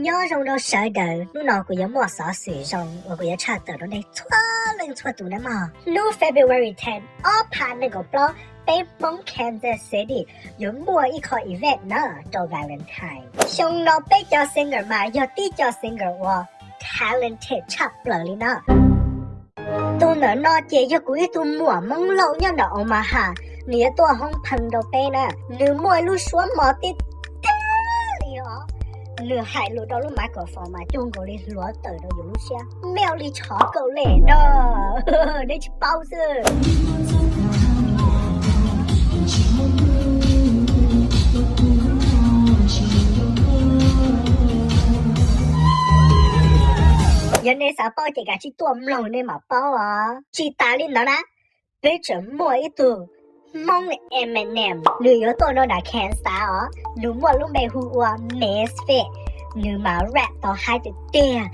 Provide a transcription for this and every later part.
Nyob zoo rau sawv daws, hnub no kuv yuav muaj xov xwm zoo uas kuv yuav tshaj tawm rau nej txhua leej txhua tus nawb mog. Hnub February ten, ob phav nees nkaum plaub, peb Hmoob Kansas City yuav muaj ib qho event na rau Valentine. Xyoo no peb cov singer mas yog tib co singer uas talented tshaj plaws li no. Tus ntawm no ces yog kuv ib tug muam Hmoob Lauj nyob ntawm Omaha, nws yuav tuaj hoob phee rau peb na. Nws muaj ib lub suab mos tiag tiag li os. Nws hais lus rau lub microphone mas cuag nkaus li hluav taws rau yus lub siab, meej li tshov kaum lem no. Nej tsis paub xwb. Yog nej xav paub ces kav tsij tuaj mloog nej mam paub os. Tsis tas li ntawd na, peb tseem muaj ib tug Hmoob Eminem, nws yuav tuaj rau nram Kansas os. Nws muaj lub npe hu ua Misfit, nws mas rap tau hais tiag tiag,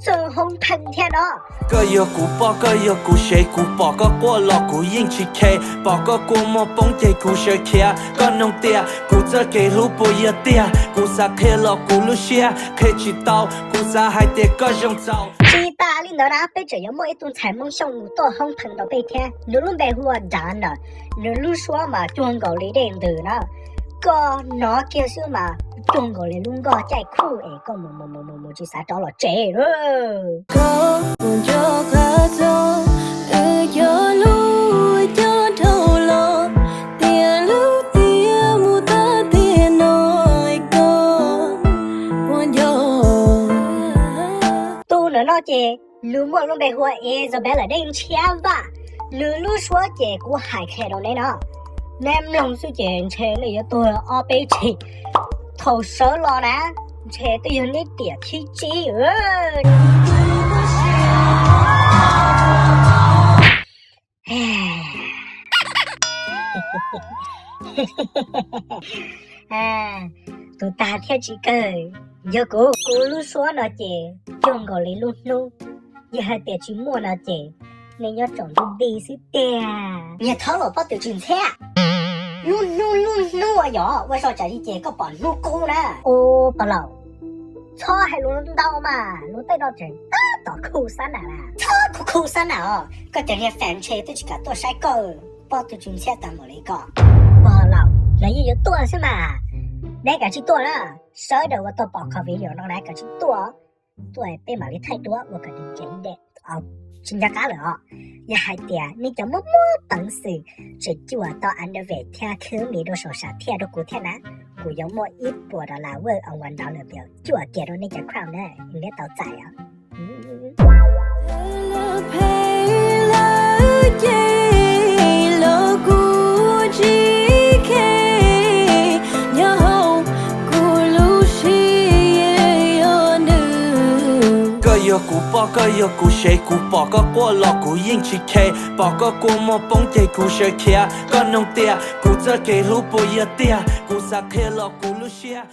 txawj hoob phee thiab no. Koj yog kuv poj, koj yog kuv sev, kuv pom koj quaj los kuv yeej tsis khe, pom koj kua muag poob ces kuv sawv khiav, koj nug tias kuv txoj kev hlub puas yog tiag, kuv xav qhia los kuv lub siab qhia tsis tau, kuv xav hais tias koj zoo txaus. Tsis tas li ntawd na, peb tseem yuav muaj ib tug ntxhais Hmoob Xyooj tuaj hoob phee rau peb thiab, nws lub npe hu ua Dana, nws lub suab mas cuag nkaus li dej ntws na. Koj hnov kiag xwb mas cuag nkaus li lub nkoj caij khuj es koj mus mus mus mus mus tsis xav rov los tsev. Koj puas nco qab txog wb cog lub coj dhau los, tias lub tiam mus tag tiam no, koj puas nco? Tus ntawm no ces nws muaj lub npe hu ua Isabella Dej Ntshiab Vaj, nws lub suab ces kuv hais qhia rau neb no, neb mloog xwb ces ntshe nej yuav tuag ob peb tsig. Thaum sawv los na, ntshe twb yog neb tiam thib tsib. Tus tag thiab tsis kawg, yog kuv, kuv lub suab no ces cuag nkaus li lub hnub, yog hais tias tsis muaj no ces nej nyob tsaum ntuj nti xwb tiag. Niag thab los pob tw tsw ntxhiab, lub hnub lub hnub ua yog ua zoj tsam li ces koj pom hnub qub na. Ua pog laus, txhob hais lus ntau mas, lus tej no tseem tab tom khu xab nam na. Txhob khu khu xab nam os, koj cov niag fans ntshe twb tsis kam tuaj saib koj, pob tw tsw ntxhiab tag npaum li koj. Pog laus, lawv yeej yuav tuaj xwb mas, neb kav tsij tuaj na. Sawv daws uas tau pom qhov video no na kav tsij tuaj, tuaj peb mam li thaij duab ua kom nws ceev dej. Tsis nco qab lawm os. Yog hais tias nej cov muaj muaj peev xwm tseem cuam tau underwear thiab khwb mis rau saum sam thiaj rau kuv thiab na, kuv yuav muaj ib puas dollar worth of one dollar bill cuam kiag rau nej cov crowd na, neb tau txais os. Lawv phem lawv cem los kuv tsis khe, nyob hauv kuv lub siab yog nws. Koj yog kuv poj, koj yog kuv sev, kuv pom koj quaj los kuv yeej tsis khe, pom koj kua muag poob ces kuv sawv khiav, koj nug tias kuv txoj kev hlub puas yog tiag, kuv xav qhia los kuv lub siab